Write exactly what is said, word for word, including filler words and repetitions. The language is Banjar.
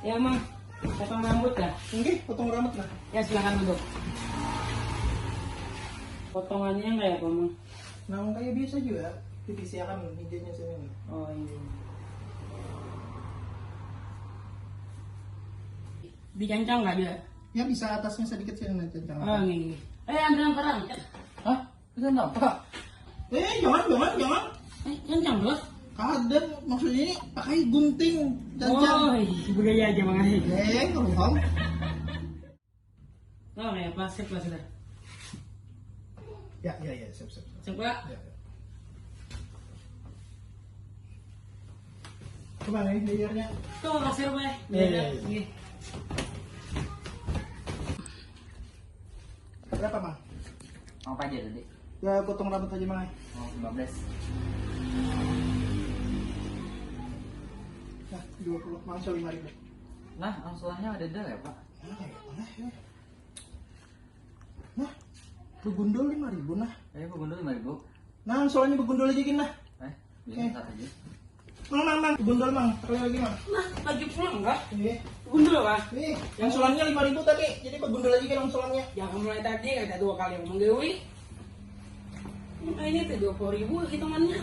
Ya, Mang. Potong rambut kah? Nggih, potong rambut lah. Ya, silakan duduk. Potongannya kayak apa, Mang? Nah, kayak biasa juga. Tipis ya kan, hijaunya sini. Oh, iya. Dicancang nggak dia? Ya, bisa atasnya sedikit sini, nah, cancang. Oh, iya. Eh, ambil yang perang. Hah? Bisa apa? Eh, jangan, jangan, jangan. Eh, jangan, jangan. Kada, maksudnya ini pakai gunting, jangan. Oh, iya, budaya aja, Mang. Eh, ruham. Oh, ya, plastik lah sudah. Ya, ya, ya, siap, siap. Siap, Pak? Ya, ya. Coba nih, bayarnya. Tuh, kasir, Pak. Iya, iya, iya. Berapa, Mang? Mau apa aja tadi? Ya, potong rambut aja, Mang. Oh, lima belas. Nah, dua puluh, Mang, lima ribu. Nah, angsulannya ada dah ya, Pak? Nah, ya, nah, ya. Nah, begundul lima ribu, nah. Eh, begundul lima ribu. Nah, angsulannya begundul aja gini, nah. Eh, bisa aja. Mang, mang, mang, gundul, mang. Sekali lagi, mang. Nah, lagi pulang kah? Iya. Gundul kah? Nih, yang sulangnya lima ribu tadi. Jadi begundul lagi kan sulangnya. Jangan mulai tadi, ada dua kali yang menggawi. Nah, ini tuh dua puluh ribu hitungannya.